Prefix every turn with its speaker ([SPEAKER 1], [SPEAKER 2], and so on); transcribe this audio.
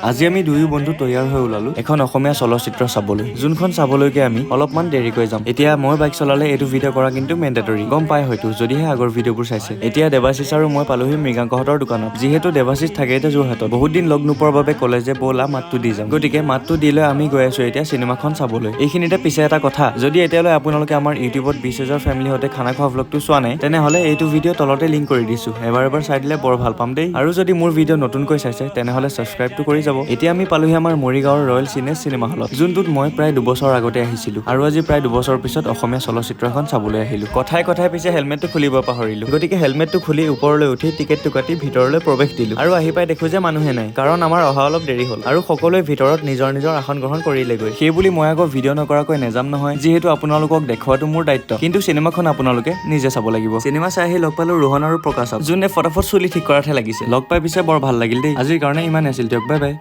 [SPEAKER 1] আজি আমি দুয়ো বন্ধু তৈয়াৰ হৈ ওলালো এখন অসমীয়া চলচ্চিত্ৰ চাবলৈ, যোনখন চাবলৈকে আমি অলপমান দেৰিকৈ যাম। এতিয়া মই বাইক চলালে এইটো ভিডিঅ' কৰা কিন্তু মেণ্ডেটৰী, গম পাই হয়তো, যদিহে আগৰ ভিডিঅ'বোৰ চাইছে। এতিয়া দেৱাশিষ আৰু মই পালোহি মৃগাংকহঁতৰ দোকানত। যিহেতু দেৱাশিষ থাকে এতিয়া যোৰহাটত, বহুত দিন লগ নোপোৱাৰ বাবে ক'লে যে ব'লা, মাতটো দি যাম। গতিকে মাতটো দি লৈ আমি গৈ আছো এতিয়া চিনেমাখন চাবলৈ। এইখিনিতে পিছে এটা কথা, যদি এতিয়ালৈ আপোনালোকে আমাৰ ইউটিউবত 20,000 ফেমিলি সৈতে খানা খোৱা ভ্লগটো চোৱা নাই, তেনেহ'লে এইটো ভিডিঅ' তলতে লিংক কৰি দিছো, এবাৰ এবাৰ চাই দিলে বৰ ভাল পাম দেই। আৰু যদি মোৰ ভিডিঅ' নতুনকৈ চাইছে, তেনেহ'লে ছাবস্ক্ৰাইবটো কৰি যাব। এতিয়া আমি পালোহি আমাৰ মৰিগাঁৱৰ ৰয়েল চিনে চিনেমা হলত, যোনটোত মই প্ৰায় 2 বছৰ আগতে আহিছিলো আৰু আজি প্ৰায় 2 বছৰ পিছত অসমীয়া চলচ্চিত্ৰ এখন চাবলৈ আহিলো। কথাই কথাই পিছে হেলমেটটো খুলিব পাহৰিলো। গতিকে হেলমেটটো খুলি ওপৰলৈ উঠি টিকেটটো কাটি ভিতৰলৈ প্ৰৱেশ দিলো আৰু আহি পাই দেখো যে মানুহে নাই, কাৰণ আমাৰ অহা অলপ দেৰি হ'ল আৰু সকলোৱে ভিতৰত নিজৰ নিজৰ আসন গ্ৰহণ কৰিলেগৈ। সেইবুলি মই আকৌ ভিডিঅ' নকৰাকৈ নেযাম নহয়, যিহেতু আপোনালোকক দেখুৱাটো মোৰ দায়িত্ব। কিন্তু চিনেমাখন আপোনালোকে নিজে চাব লাগিব। চিনেমা চাই আহি লগ পালো ৰোহন আৰু প্ৰকাশক, যোনে ফটাফট চুলি ঠিক কৰাতহে লাগিছে। লগ পাই পিছে বৰ ভাল লাগিল দেই। আজিৰ কাৰণে ইমানে আছিল দিয়ক, বাই বাই।